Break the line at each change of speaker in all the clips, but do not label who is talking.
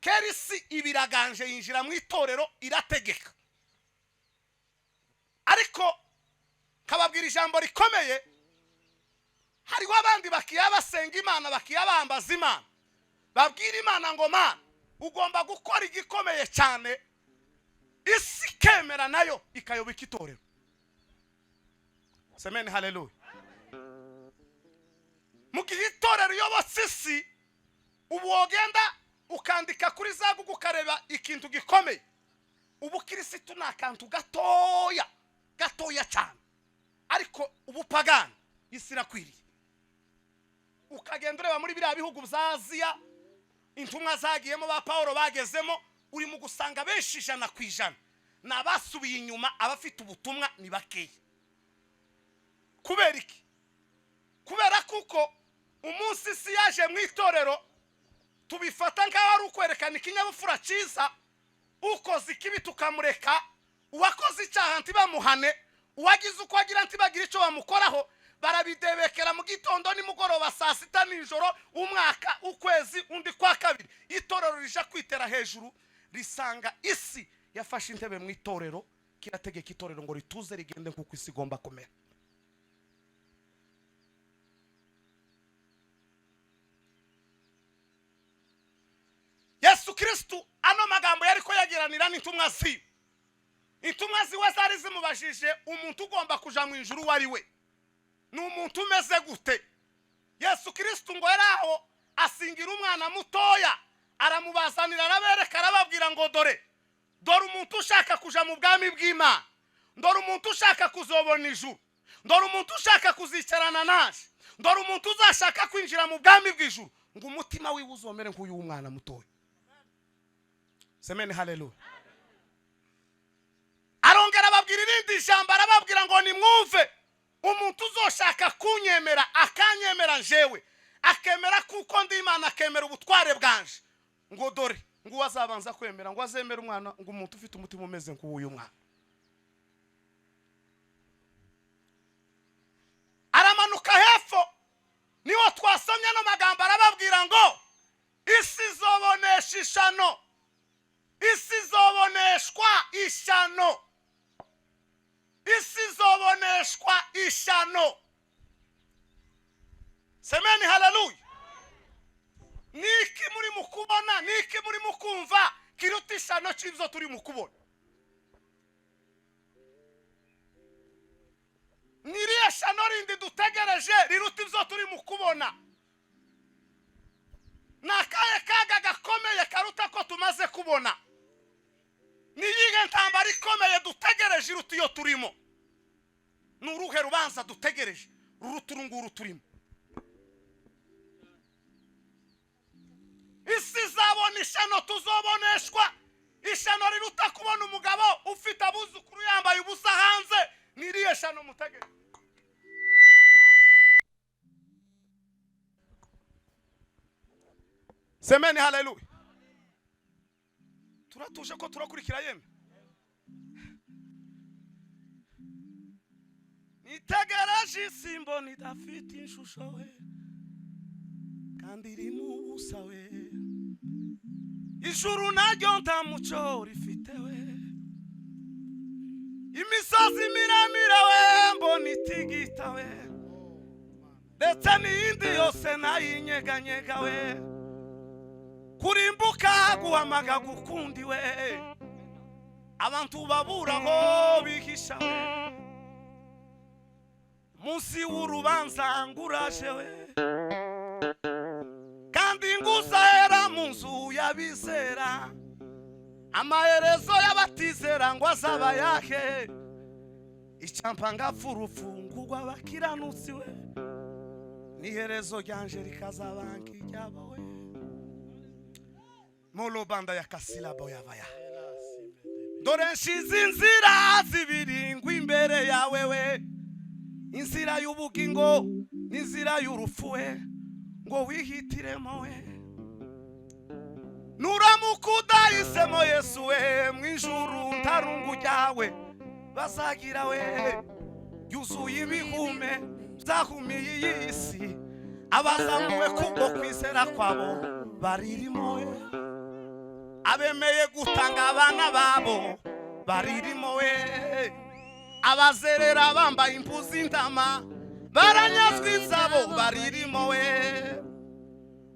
Kera isi ibiraganje yinjira mu itorero irategeka. Ariko kababwira ijambo rikomeye, hariho abandi bakiya basenga Imana, bakiya bambaza Imana, babwira Imana ngo Mana ugomba gukora igikomeye cyane, isi ikemera nayo ikayoboka itorero. Semeni haleluya. Mu gihe itorero uyobotse isi, ubu wogenda ukandika kuri za Google ukareba ikintu gikomeye, ubukirisitu ni akantu gatoya gatoya cyane, ariko ubupagani isi irakwiriye. Ukagenda ureba muri biriya bihugu bya Aziya intumwa zagiyemo, ba Pawulo bagezemo, uri mu gusanga benshi 100% ni abasubiye inyuma, abafite ubutumwa ni bakeya. Kubera iki? Kubera kuko umunsi isi yaje mu itorero tubifata nk'aho ari ukwerekana ikinyabupfura cyiza, ukoze ikibi tukamureka, uwakoze icyaha ntibamuhane, uwagize uko agira ntibagire icyo bamukoraho, barabidebekera mu gitondo nimugoroba, saa sita nijoro, umwaka, ukwezi, undi kwa kabiri. Itorero rija kwitera hejuru risanga isi yafashe intebe mu itorero, kirategeka itorero ngo rituze rigende nk'uko isi igomba kumera. Yesu Kristu ano magambo yariko yagiranira n'intumwa ziwe. Intumwa ziwe zari zimubajije umuntu ugomba kuja mu ijuru uwo ari we, ni umuntu umeze gute? Yesu Kristu ngo yari aho asingira umwana mutoya, aramubazanira, arabereka, arababwira ngo dore dore umuntu ushaka kuja mu bwami bw'Imana, dore umuntu ushaka kuzobona ijuru, dore umuntu ushaka kuzicarana naje, dore umuntu uzashaka kwinjira mu bwami bw'ijuru, ngo umutima wiwe uzomere nk'uyu w'umwana mutoya. Semeni haleluya. Arongera ababwira irindi jambo, arababwira ngo nimwumve, umuntu uzoshaka kunyemera akanyemera njewe, akemera kuko ndi Imana, akemera ubutware bwanje, ngo dore ngo uwazabanza kwemera ngo azemere umwana, ngo umuntu ufite umutima umeze nk'uyu mwana. Aramanuka hepfo niho twasomye no magambo, arababwira ngo isi izobonesha ishano, isi izoboneshwa ishano, isi izoboneshwa ishano. Semeni haleluya. Niki muri mu kubona, niki muri mu kumva kiruta ishano cy'ibyo turi mu kubona? Niriya shano rindi dutegereje riruta ibyo turi mu kubona? Ni akahe kaga gakomeye karuta ko tumaze kubona? Ni iyihe ntambara ikomeye dutegereje iruta iyo turimo? Ni uruhe rubanza dutegereje ruruta uru nguru turimo? Isi izabona ishano, tuzoboneshwa ishano riruta kubona umugabo ufite abuzukuru yambaye ubusa hanze. Ni irihe shano mutegereje? Semeni haleluya. Turatuje ko turakurikira yemwe. Nitegereje isi mbona idafite ishusho we, kandi iri mu busa we, ijuru naryo nta muco rifite we, imisozi miremire we mbona itigita we, ndetse n'iyindi yose nayinyeganyega we, kurimbuka guhamaga gukundi we, abantu baburaho bihisha we, munsi w'urubanza nguraje we, kandi nguzahera mu nzu y'abizera, amaherezo y'abatizera ngo azaba yahe, icyampa ngapfa urupfu ngugwa abakiranutsi we, n'iherezo ryanje rikazaba nk'iryabo we. Molobanda ya kasilabo yabaya. Dore nshize inzira zibiri ngwa imbere yawe we, inzira y'ubugingo n'inzira y'urupfu we, ngo wihitiremo we. Nuramuka udahisemo Yesu we, mu ijuru ntarungu ryawe bazagira we, yuzuye ibihume byahumiye iyi si, abazamuwe kubwo kwizera kwabo baririmo we. Abemeye gutanga abana babo baririmo we. Abazerera bambaye impu z'intama baranyazwa izabo baririmo we.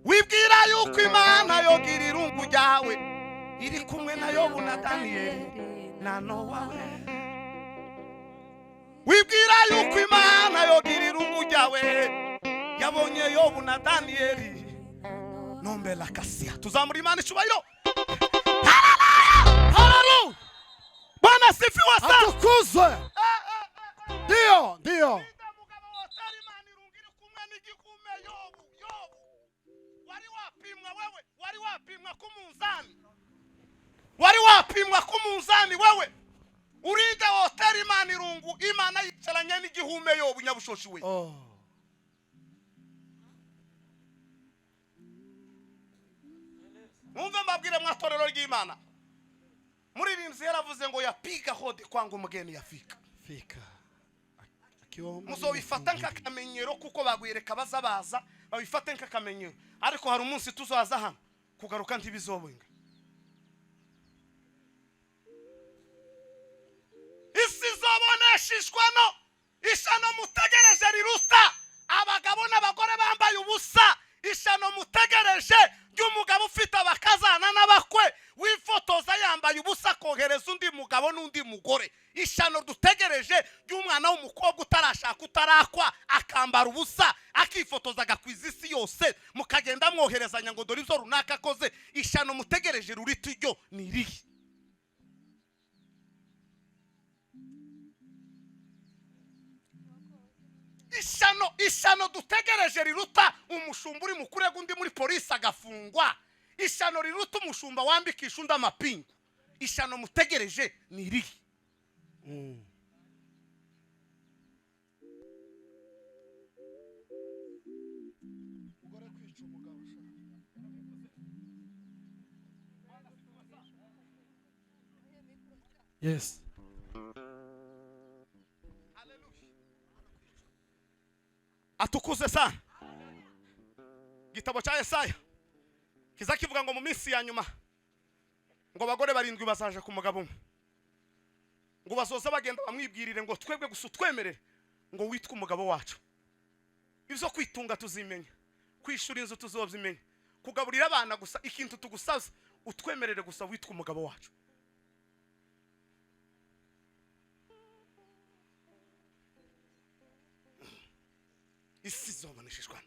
Wibwira yuko Imana yogira irungu ryawe, iri kumwe na Yobu na Daniyeli na Nowa we. Wibwira yuko Imana yogira irungu ryawe, yabonye Yobu na Daniyeli nombela kasia. Tuzamura Imana icubahiro.
Haleluya.
Bwana sifiwe sana.
Atukuzwe. Ndio, ndio.
Mugabo wotera Imana irungu iri kumwe n'igikume Yobu. Yobu, wari wapimwa wewe? Wari wapimwa ku munzani? Wari wapimwa ku munzani wewe? Urinde wotera Imana irungu, Imana yicaranye n'igihume Yobu nyabushoshi we?
Oh.
Mwumve mbabwire, mwatorero ry'Imana, muririmbyi yaravuze ngo yapiga hodi kwanga umugeni yafika.
Fika. Akiomba.
Muzobifata nk'akamenyero, kuko bagwereka baza baza babifate nk'akamenyero, ariko hari umunsi tuzaza hano kugaruka ntibizobenga. Isi izoboneshishwa no ishano mutegereje riruta abagabo n'abagore bambaye ubusa, ishano mutegereje ry'umugabo ufite abakazana n'abakwe wifotoza yambaye ubusa akohereza undi mugabo n'undi mugore, ishano dutegereje ry'umwana w'umukobwa utarashaka utarakwa akambara ubusa akifotoza agakwiza isi yose, mukagenda mwoherezanya ngo dore ibyo runaka akoze. Ishano mutegereje rurita iryo ni irihe? Ishano dutegereje riruta umushumba uri mu kurega undi muri polisi agafungwa, ishano riruta umushumba wambikisha undi amapingu, ishano mutegereje ni irihe?
Umugore kwica umugabo sha. Yes.
Atukuze sana. Igitabo cya Yesaya kiza kivuga ngo mu minsi ya nyuma ngo abagore 7 bazaje ku mugabo umwe, ngo bazoza bagenda bamwibwirire ngo twebwe gusa utwemerere ngo witwe umugabo wacu, ibyo kwitunga tuzimenya, kwishura inzu tuzobyimenya, kugaburira abana gusa ikintu tugusaza utwemerere gusa witwe umugabo wacu. Isi izobonesheshwa,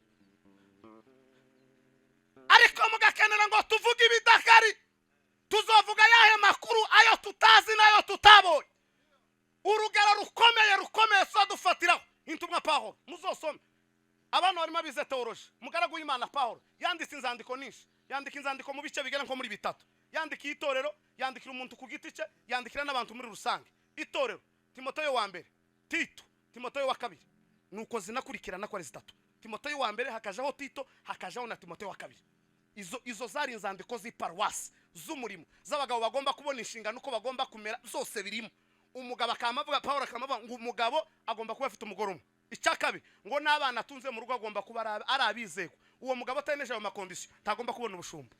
ariko mugakenera ngo tuvuge ibidakari. Tuzovuga yahe makuru ayo tutazi n'ayo tutabonye? Urugero rukomeye rukomeye tuzadufatiraho intumwa Pawulo, muzosome abantu barimo abize teoloji. Umugaragu w'Imana Pawulo yanditse inzandiko nyinshi, yandika inzandiko mu bice bigera nko muri bitatu. Yandikiye itorero, yandikira umuntu ku giti cye, yandikira n'abantu muri rusange. Itorero, Timoteyo wa mbere, Tito, Timoteyo wa kabiri, nuko zinakurikirana ko ari zitatu. Timoteyo wa mbere, hakajaho Tito, hakajaho na Timoteyo wa kabiri. Izo zari inzandiko z'iparuwasi z'umurimo z'abagabo bagomba kubona inshingano uko bagomba kumera, zose birimo. Umugabo akamavuga, Pawulo akamavuga ngo umugabo agomba kuba afite umugore umwe. Icya kabiri ngo n'abana atunze mu rugo agomba kuba ari abizerwa. Uwo mugabo ataneje ayo makondisiyo ntagomba kubona ubushumba.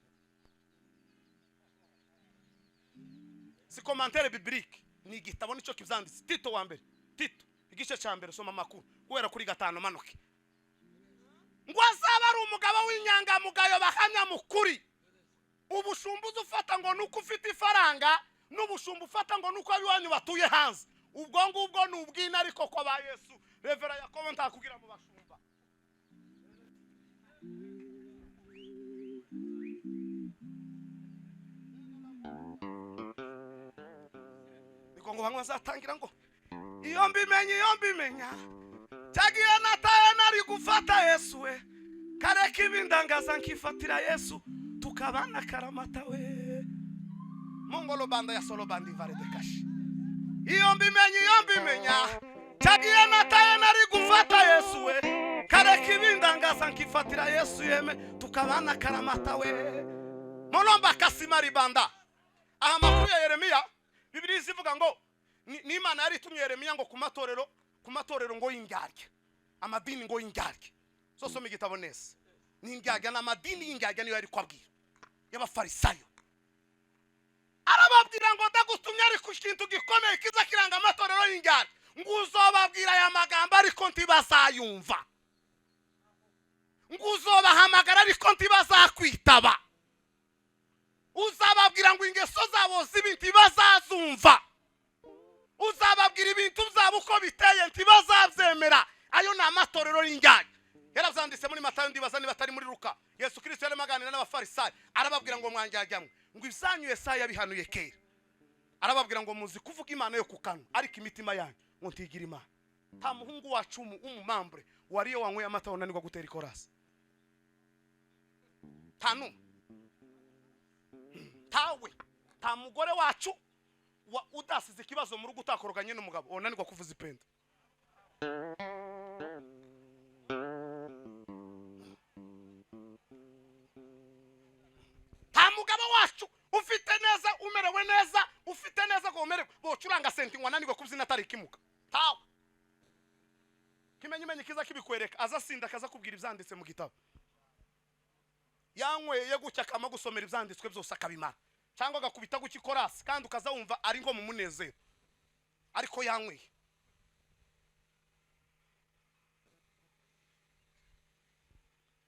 Si commentaire biblique, ni igitabo nicyo kibyanditse. Tito wa mbere, Tito igice cya mbere, soma amakuru guhera kuri 5 manuke. Ngo azaba ari umugabo w'inyangamugayo bahamya mu kuri. Ubushumba ufata ngo nuko ufite ifaranga, n'ubushumba ufata ngo nuko abiwanyu batuye hanze, ubwo ngubwo ni ubwina. Ariko ko ba Yesu Revera Yakobo ntakugira mu bashumba. Niko ngo bamwe bazatangira ngo iyo mbimenya, iyo mbimenya cyagiye nataye nari gufata Yesu we, kareka ibindangaza nkifatira Yesu tukabana karamata we. Mongolo banda ya solo bandi vare de kashi. Iyo mbimenya, iyo mbimenya cyagiye nataye nari gufata Yesu we, kareka ibindangaza nkifatira Yesu yeme tukabana karamata we. Monomba kasimari banda. Aha makuru ya Yeremiya, Bibiliya izivuga ngo n'Imana yari itumye Yeremiya ngo ku matorero ngo y'indyarya, amadini ngo y'indyarya. Sosoma igitabo neza, ni indyarya n'amadini y'indyarya niyo yari kwabwira y'abafarisayo. Arababwira ngo ndagutumye, ariko ikintu gikomeye kiza kiranga amatorero y'injyana, ngo uzobabwira aya magambo ariko ntibazayumva, ngo uzobahamagara ariko ntibazakwitaba, uzababwira ngo ingeso zabo zibi ntibazazumva, uzababwira ibintu byabo uko biteye ntibazabyemera. Ayo ni amatorero y'injyana. Yarabyanditse muri Matayo, ndibaza niba atari muri Luka. Yesu Kristo yarimo aganira n'Abafarisayo, arababwira ngo mwanjyajyamwe, ngo ibyanyu Yesaya yabihanuye kera. Arababwira ngo muzi kuvuga Imana yo ku kanwa, ariko imitima yanyu ngo ntigira Imana. Nta muhungu wacu w'umumambure wariye wanyweye amata unanirwa gutera ikorasi, nta n'umwe, ntawe. Nta mugore wacu udasize ikibazo mu rugo utakoroganye n'umugabo unanirwa kuvuza ipenda. Nta mugabo wacu ufite neza, umerewe neza, ufite neza ngo umerewe bocuranga senti ngo ananirwe kubyina atari ikimuga. Tawe kimenye kiza kibikwereka, aza asinda akaza kubwira ibyanditse mu gitabo, yanyweye gutya akama gusomera ibyanditswe byose akabimara, cyangwa agakubita gutya ikorasi kandi ukaza wumva ari nko mu munezero, ariko yanyweye.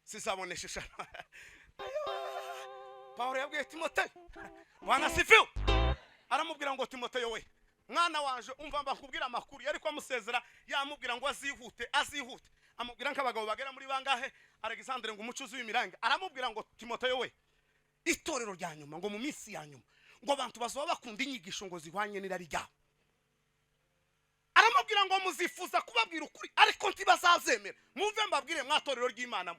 Sizabonesha ishano. Pawulo yabwiye Timoteyo, Bwana sifiwe, aramubwira ngo Timoteyo we mwana wanje, umva mbakubwira amakuru. Yari amusezera yamubwira ngo azihute, azihute, amubwira nk'abagabo bagera muri bangahe, Alexandre ngo umucuzi w'imiranga, aramubwira ngo Timoteyo we, itorero rya nyuma, ngo mu minsi ya nyuma ngo abantu bazoba bakunda inyigisho ngo zihwanye n'irari ryabo. Aramubwira ngo muzifuza kubabwira ukuri ariko ntibazazemera. Mumve mbabwire mwatorero ry'Imana,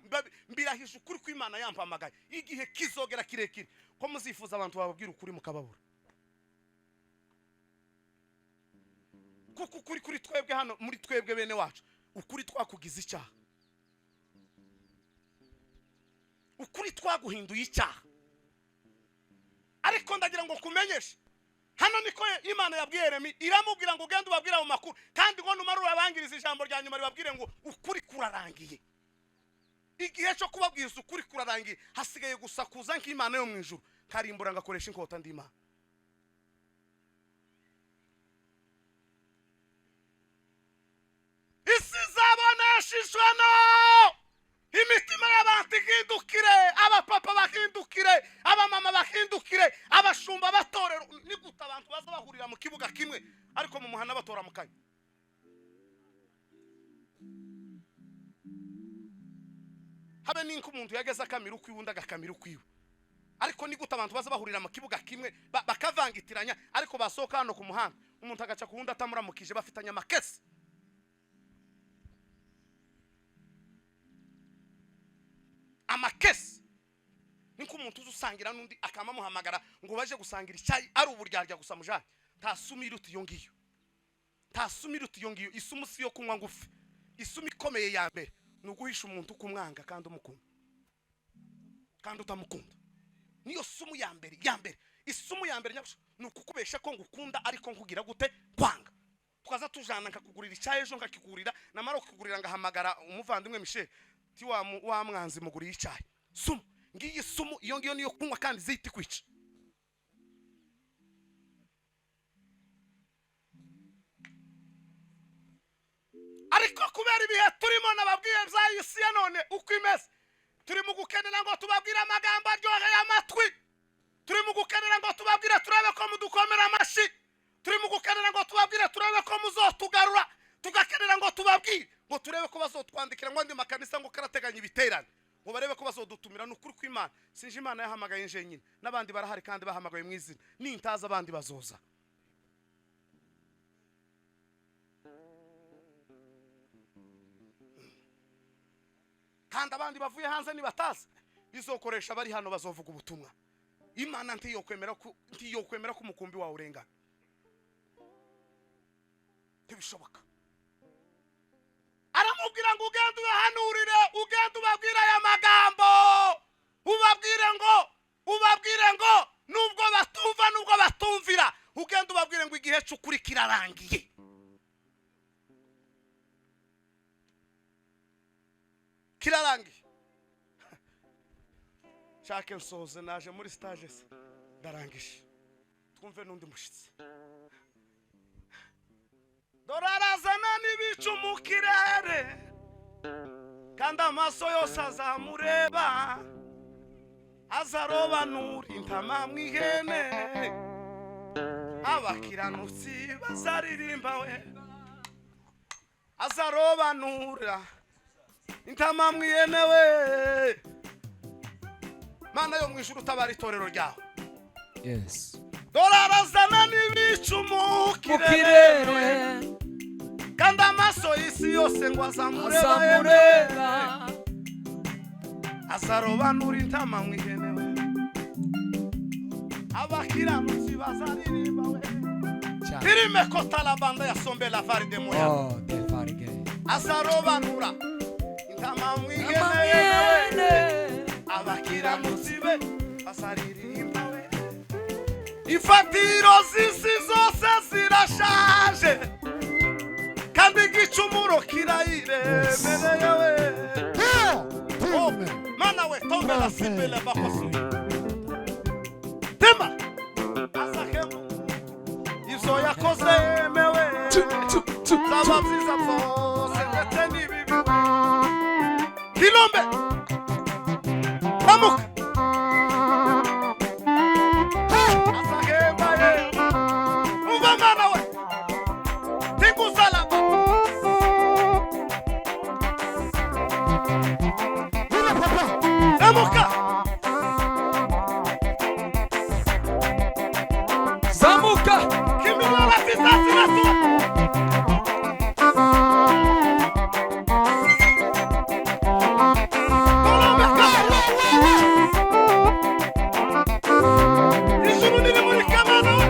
mbirahije ukuri kw'Imana yampamagaye, igihe kizogera kirekire ko muzifuza abantu bababwira ukuri mukababura. Kuko ukuri kuri twebwe hano muri twebwe bene wacu, ukuri twakugize icyaha, ukuri twaguhinduye icyaha. Ariko ndagira ngo kumenyeshe hano niko Imana yabwiye Yeremi, iramubwira ngo ugende ubabwire mu makuru, kandi ngo numara urabangiriza ijambo rya nyuma ribabwire ngo ukuri kurarangiye. Igihe cyo kubabwiriza ukuri kurarangiye, hasigaye gusa kuza nk'Imana yo mu ijuru, karimbura ngakoresha inkota nd'Imana. Isi izabonesha ishano, imitima y'abantu ihindukire, abapapa bahindukire, abamama bahindukire, abashumba batorero. Ni gute abantu baza bahurira mu kibuga kimwe ariko mu muhanda batora mu kanya? Habe ninko umuntu yageze akamira ukwiwe undi agakamira ukwiwe, ariko ni gute abantu baza bahurira mu kibuga kimwe bakavangitiranya, ariko basohoka hano ku muhanda umuntu agaca ku wundi atamuramukije, bafitanye amakesi. Amakesi niko umuntu uzusangira n'undi akamamuhamagara ngo baje gusangira icyayi, ari uburyarya gusa mujanye. Nta sumi iruta iyo ngiyo, nta sumi iruta iyo ngiyo. Isumu si yo kunywa ngufi, isumu ikomeye ya mbere ni uguhisha umuntu kumwanga kandi umukunda kandi utamukunda. Niyo sumu ya mbere, ya mbere. Isumu ya mbere nyabusha ni ukukubesha ko ngukunda ariko nkugira gute kwanga. Tukaza tujana nkakugurira icyayi ejo nkakigurira, namara kukugurira ngahamagara umuvandimwe Michel ti wa mwanzi muguriye icyayi. Sumu ngiyi, sumu iyo ngiyo niyo kunywa kandi zihita kwica. Ariko kubera ibihe turimo nababwiye bya isi ya none uko imeze, turi mu gukenera ngo tubabwire amagambo aryoheye amatwi, turi mu gukenera ngo tubabwire turabe ko mudukomera amashi, turi mu gukenera ngo tubabwire turabe ko muzotugarura, tugakenera ngo tubabwire ngo turebe ko bazotwandikira ngo andi makanisa ngo karateganya ibiterane, ngo barebe ko bazodutumira. Ni ukuri kw'Imana, sinje Imana yahamagaye nje nyine, n'abandi barahari kandi bahamagaye mu izina, nintaza abandi bazoza. Kandi abandi bavuye hanze nibataza bizokoresha bari hano bazovuga ubutumwa. Imana ntiyokwemera ko umukumbi wawe urengana, ntibishoboka. Aramubwira ngo ugende ubahanurire, ugende ubabwire aya magambo, ubabwire ngo nubwo batumva nubwo batumvira, ugende ubabwire ngo igihe cy'ukuri kirarangiye. Kirarangiye. Nshake nsoze, naje muri stage se ndarangije. Twumve n'undi mushyitsi. Dore arazana n'ibicu mu kirere, kandi amaso yose azamureba, azarobanura intama mu ihene, abakiranutsi bazaririmba we. Azarobanura intama mu ihene we. Mana yo mu ijuru, utabara itorero ryawe.
Yes.
Dore arazana n'ibicu mu
Mu
kirere,
kirere,
kandi amaso y'isi yose ngo azamureba,
azamureba,
azarobanura intama mu ihene we, abakiranutsi bazaririmba we.
Cyane.
Pirime kotalabanda ya sombe la varide moya.
Oh, de farge.
Azarobanura intama mu ihene we,
Amamyene.
abakiranutsi be bazaririmba we. Imfatiro z'isi zose zirashaje, kandi igicumuro kirayiremereye we.
Ndio.
Oh,
Time.
mana we, tombe la sibele bakosu tema azahemu ibyo yakoze yemewe, zaba byiza byose ndetse n'ibibi. Kilombe ramuka, azahemba ye. Umva mana we, tinguzalaba.
Ile papa.
Ramuka.
Zamuka.
Kimbilala kisasi natua. Ijuru riri muri kamana we.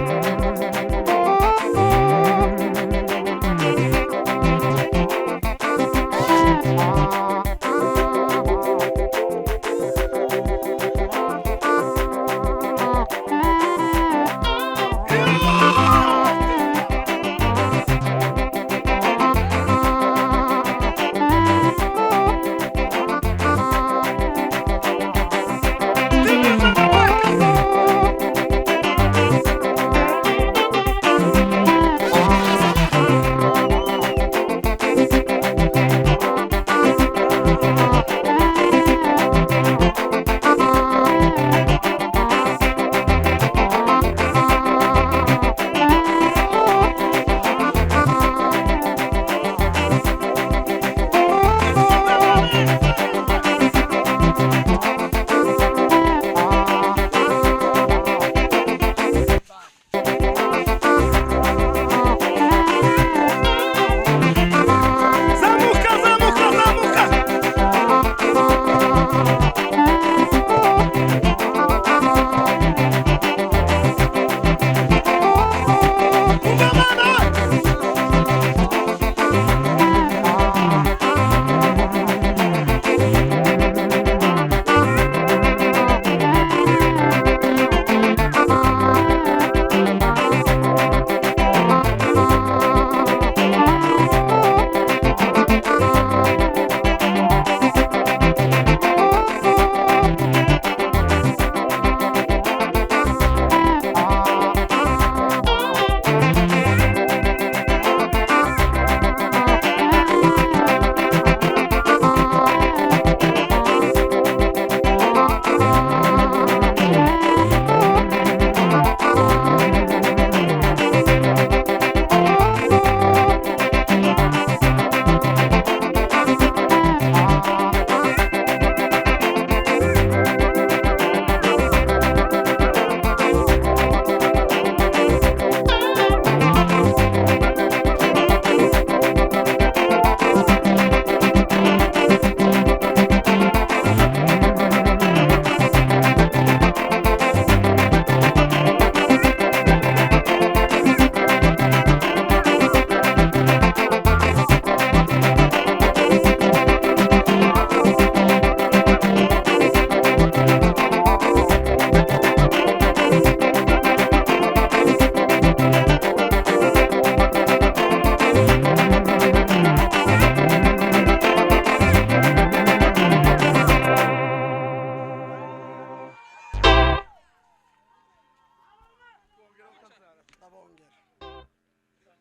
Ndabongera,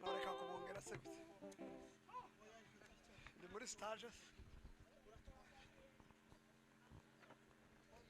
noreka kubongera se gute? Ndi muri stage se.